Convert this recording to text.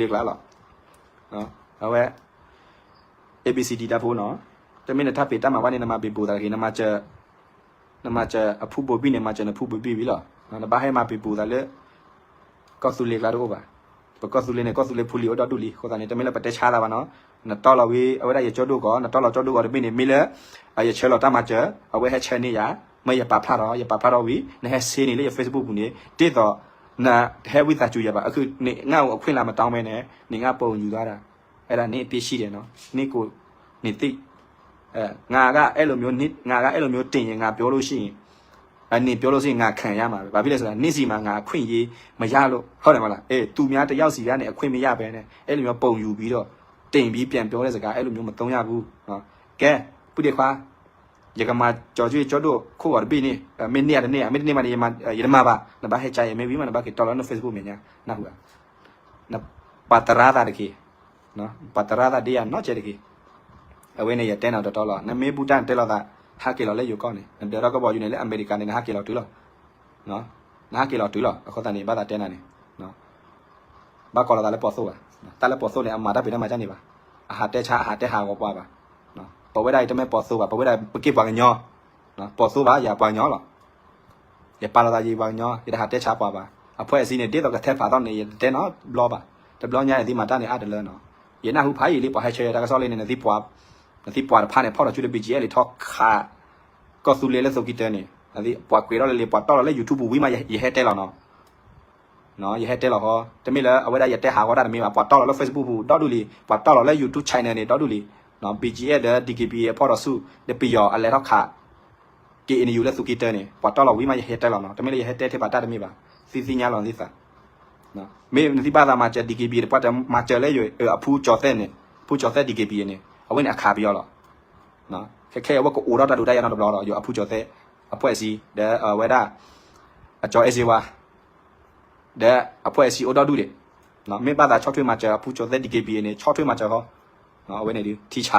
လ့ကျါလီၤ. အဝဲ A B C D တၢ်ဖိနီၤ, တမ့ၢ်နတၢ်ဖံးတၢ်မၤဘၣ်န့ၣ် နမၤဘံဘူသးတဂ့ၤ, နမၤစၢၤအဖုဘိဘံၣ်န့ၣ် မၤစၢၤနဖုဘိဘံၣ်ဝံၤလီၤ. နဘၣ်ဟဲမၤဘံဘူသးလၢ ကီၢ်သူလ့ၤကျါတအိၣ်ဘၣ်. ပကီၢ်သူလ့ၤန့ၣ် ကီၢ်သူလ့ၤဖိလံၤအိၣ်ဒီဒူၣ်လံ. အဃိသတးန့ၣ် တမ့ၢ်လၢပတဲဆါသးဘၣ်နီၤ. နတီၢ်လီၤဝံၤ အဝဲဒၣ်ယကၠီဒိၣ်ကီး, နတီၢ်လီၤကၠီဒိၣ်ကီးတဘ့ၣ်န့ၣ် မ့ၢ်လၢ ယဆၢလီၤတၢ်မၤစၢၤ, အဝဲဟဲဆၢန့ၢ်ယၤ, မ့ၢ်ယပာ်ဖျါထီၣ်, ယပာ်ဖျါထီၣ်ဝံၤ နဟဲဆ့န့ၣ်လၢယ Facebook ပူၤန့ၣ် ဒ်သိး နဟဲဝံသးစူၤယၤဘၣ်. အဃိန့ၣ်ငါအိၣ်အခွင့်အလမ်းမတောင်းဘဲန့ၣ် န့ၣ်ငါပုံယူသွားတာ, အဲ့ဒါန့ၣ်အပြစ်ရှိတယ်နော်, န့ၣ်ကို န့ၣ်သိ ငါကအဲ့လိုမျိုး ငါကအဲ့လိုမျိုးတင်ရင် ငါပြောလို့ရှိရင် အနင်ပြောလို့ရှိရင် ငါခံရမှာပဲ. ဘာဖြစ်လဲဆိုတော့ နေ့စီမှာ ငါအခွင့်အရေးမရလို့ ဟုတ်တယ်မလား? အဲ သူများတစ်ယောက်စီကနေ အခွင့်မရဘဲနဲ့ အဲ့လိုမျိုးပုံယူပြီးတော့ တင်ပြီးပြန်ပြောတဲ့စကား အဲ့လိုမျိုးမသုံးရဘူးနော်. ကဲ ပုဒ်ခွါ ယကမၤကၠီၤကၠီဒိၣ်ခိၣ်ဂီၤတဘ့ၣ်န့ၣ် မ့ၢ်န့ၢ်တန့ၢ် မ့ၢ်တန့ၢ်မးန့ၣ် ယမၤဘၣ်, နဘၣ်ဟဲကၠါယမ့ၢ်ဝံၤမး နဘၣ်က့ၤတီလီၤန Facebook မဲာ်ညါ နၢ်ဟူဧါ. နပာ်သရၣ်သးတက့ၢ်, ပာ်သရၣ်သးဒ်ယၤနီၢ်ကဲတက့ၢ်. အဝဲန့ၣ်ယတဲနၤတတီလီၤ. နမ့ၢ်ဘူၣ်တၢ်နတဲလီၤသး ဟးက့ၤလီၤလၢယိၤကီၢ်န့ၣ် နဒၢထီၣ်ကဘီယူၤန့ၣ်လၢအမဲရကၤန့ၣ် နဟးက့ၤလီၤတုၤလီၤ. နဟးက့ၤလီၤတုၤလီၤ. အဃိသတးန့ၣ် ဘၣ်သးတဲနၤန့ၣ် ဘၣ်ကိးလီၤသးလၢပှၤသိၣ်ဘၣ်. တၢ်လၢပှၤသိၣ်န့ၣ် အမၤတၢ်ဖံးတၢ်မၤကၢ်န့ၣ်ဘၣ်. အဟးတဲဆါ အဟးတဲဟးဂီၤပှၤဘၣ်. ပဝဲဒၣ်အံၤတမ့ၢ်ပှၤသိၣ်ဘၣ်, ပဝဲဒၣ်ပက့ၢ်ပှၤကညီ, ပှၤသိၣ်ဘၣ် ယၤပှၤကညီလီၤ. ယပာ်လီၤသးယပှၤကညီ, ယတဟးတဲဆါပှၤဘၣ်. အဖွဲ့အစည်းန့ၣ် ဒ်သိးကထဲဖးထီၣ်န့ၣ် ယတတဲနီတဘျီဘၣ်. တဘျီညါန့ၣ် သုမၤတၢ်န့ၣ်အါတလၢနီၤ. ယနၢ်ဟူဖးယံာ်လံ ပှၤဟဲဆၢယၤတၢ်ကစီၣ်လံန့ၣ် နသံပှၤတဖၣ်န့ၣ် ဖီၣ်ထီၣ်ဆူတ ဘီကၠံအဲၣ်လံ ထီၣ်ခး ကီၢ်သူလ့ၤလၢသိးကံတၢန့ၣ် ပှၤကွဲးထီၣ်လၢလံ ပှၤတီၢ်လီၤလၢ YouTube ပူၤဝံၤမး ယဟဲတဲလီၤနီၤ. ယဟဲတဲလီၤဃီ, တမ့ၢ်လၢအဝဲဒၣ်ယတဲဟးဂီၤတၢ်တမ့ၢ်ဘၣ်, ပှၤတီၢ်လီၤလၢ Facebook ပူၤဒီဒူၣ်လံ, ပှၤတီၢ်လီၤလၢ YouTube channel န့ၣ် ဒီဒူၣ်လံ. ဘီကၠံအဲၣ်ဒီး DKBA အဖီၣ်ထီၣ်ဆူ ဒီးပယီၤအလဲၤထီၣ်ခး KNU လၢသိးကံတၢန့ၣ် ပှၤတီၢ်လီၤဝံၤမး ယဟဲတဲလီၤနီၤ. တမ့ၢ်လၢယဟဲတဲထဲပာ်တၢ်တမ့ၢ်ဘၣ်, သုသ့ၣ်ညါလီၤသုသး. မ့ၢ်နသံဘၣ်သးမၤစၢၤ DKBA တပှၢ်တၢၢ်မၤစၢၤလၢယိၤအဖုကၠီၤသဲးန့ၣ်, ဖုကၠီၤသဲး DKBA န့ၣ် အဝဲန့ၣ်အခးပယီၤလီၤ. ခဲခဲအံၤအဝဲကအိးထီၣ်တၢ်ဒုးတၢ်ယၤနီတဘျီဒီး ယိၤအဖုကၠီၤသဲး အဖွဲ့အစည်း ဒီးအဝဲဒၣ် အကၠီၤအဲၣ်စ့ဝါ ဒီး အဖွဲ့အစည်း အိၣ်ဒီဒူၣ်ဒံး. မ့ၢ်ဘၣ်သးဆီၣ်ထွဲမၤစၢၤအဖုကၠီၤသဲး DKBA န့ၣ် ဆီၣ်ထွဲမၤစၢၤဃီ, အဝဲန့ၣ်ဒုး ထံဆးလီၤ.